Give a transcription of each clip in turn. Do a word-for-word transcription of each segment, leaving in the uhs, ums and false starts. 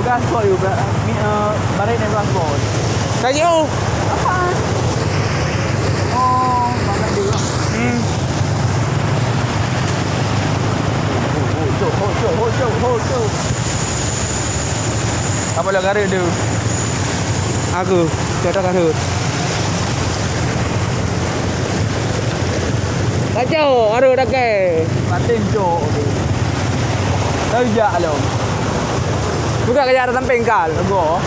Transport juga, mi-, eh, bareng dengan transport. Tanya, oh. Apa? Oh, mana dia? Hmm. Ho, ho, cok, ho, cok, ho, cok, ho, cok. Apa lah garet tu? Aku, cok tak garet. Kacau, areuh dakée. Paten cok tu. Tahu jak lo. Buka kejak ada samping kal. Go.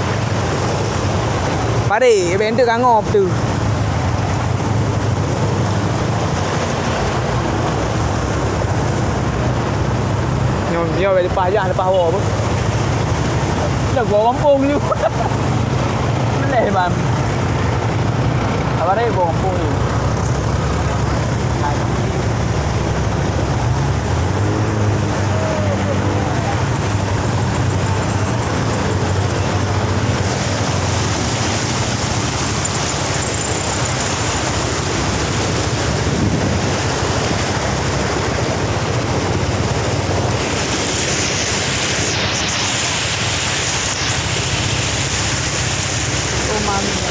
Padi, bentuk kangop tu. Nyoe, nyoe leupah jak, leupah woe apa? Lah gua kampung tu. Leh, Bang. Apa dia gua kampung tu?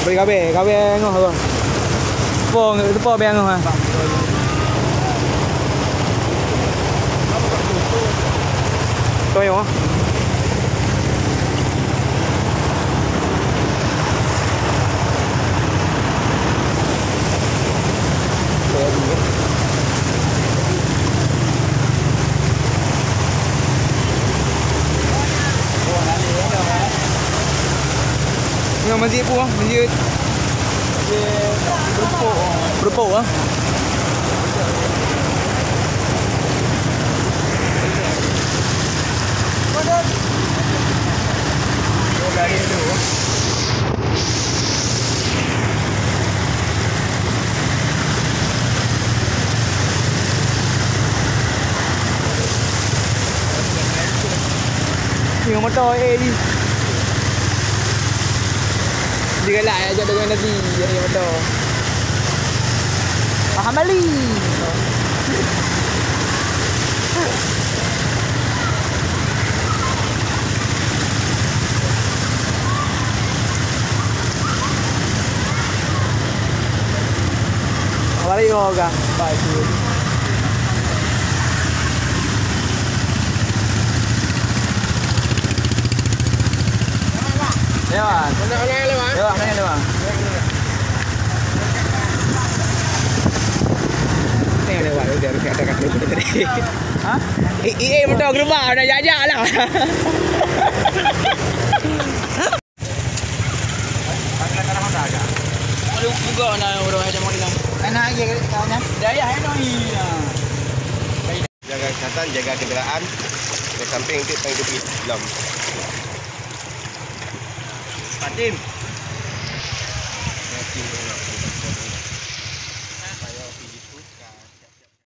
Beri kabeh, kabeh ngoh tu. Teupok, teupok beh ngoh ah. Toyo. Ngon masjid peue, masjid? Masjid Peureumpok. Peureumpok, ah? Nyoe moto, eh, di. Digalak, eh, jak dengan Nabi, ya, ya, moto. Paham bali. Awak lagi orang. Baik tu. Lewat. Lewat, lewat. Lewat, lewat. Ni lewat, dia ada kat tadi. Ha? Eh, eh, eh, motor gerobak, nak jak-jak lah. Ada buka nak orang ada mau hilang. Anak aja kali kau nya. Dayah ada iya. Jaga kesihatan, jaga kenderaan. Di samping itu paling tepi. Lom. Fatim. Fatim.